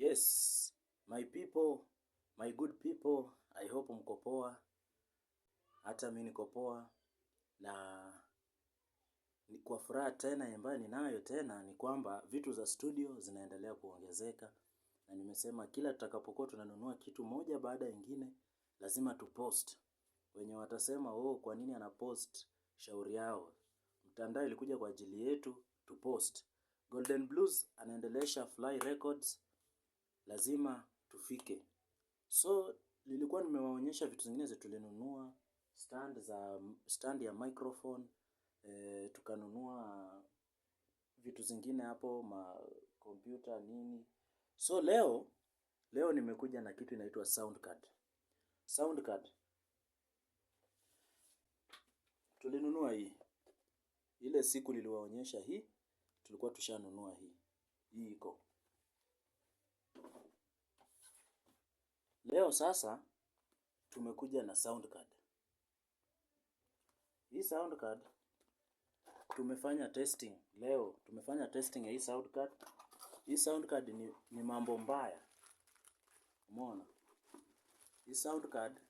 Yes, my people, my good people, I hope mko poa. Hata mimi niko poa na ni kwa furaha tena ambayo ninayo tena ni kwamba vitu za studio zinaendelea kuongezeka, na nimesema kila tutakapokuwa tunanunua kitu moja baada ya ingine lazima tupost. Wenye watasema oh, kwa nini anapost? Shauri yao. Mtandao ilikuja kwa ajili yetu tupost. Golden Blues anaendelesha Fly Records, lazima tufike. So nilikuwa nimewaonyesha vitu zingine zetu tulinunua, stand ya microphone, tukanunua vitu zingine hapo, ma computer nini. So leo nimekuja na kitu inaitwa sound card. Sound card tulinunua hii. Ile siku niliwaonyesha hii, tulikuwa tushanunua hii. Hii iko. Leo sasa tumekuja na sound card. Hii sound card tumefanya testing leo, tumefanya testing ya hii sound card. Hii sound card ni mambo mbaya. Umeona? Hii sound card,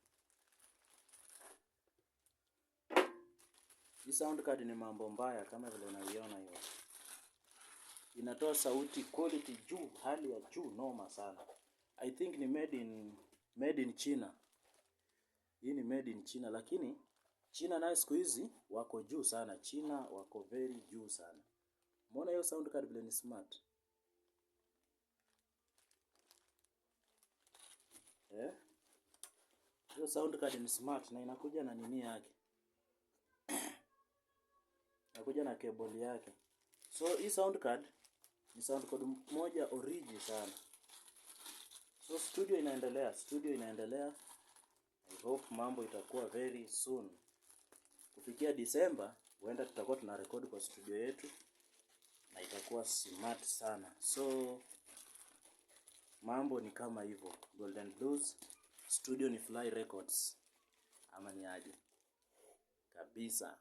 hii sound card ni mambo mbaya kama vile unaiona hiyo. Inatoa sauti quality juu, hali ya juu, noma sana. I think ni made in China. Hii ni made in China, lakini China nayo siku hizi wako juu sana. China wako very juu sana. Umeona hiyo sound card vile ni smart? Hiyo sound card ni smart na inakuja na nini yake. Inakuja na cable yake. So hii sound card ni sound card moja origi sana. So studio inaendelea, studio inaendelea. I hope mambo itakuwa very soon. Kufikia December huenda tutakuwa tuna record kwa studio yetu na itakuwa smart sana. So mambo ni kama hivyo. Golden Blues studio ni Fly Records ama ni aje kabisa.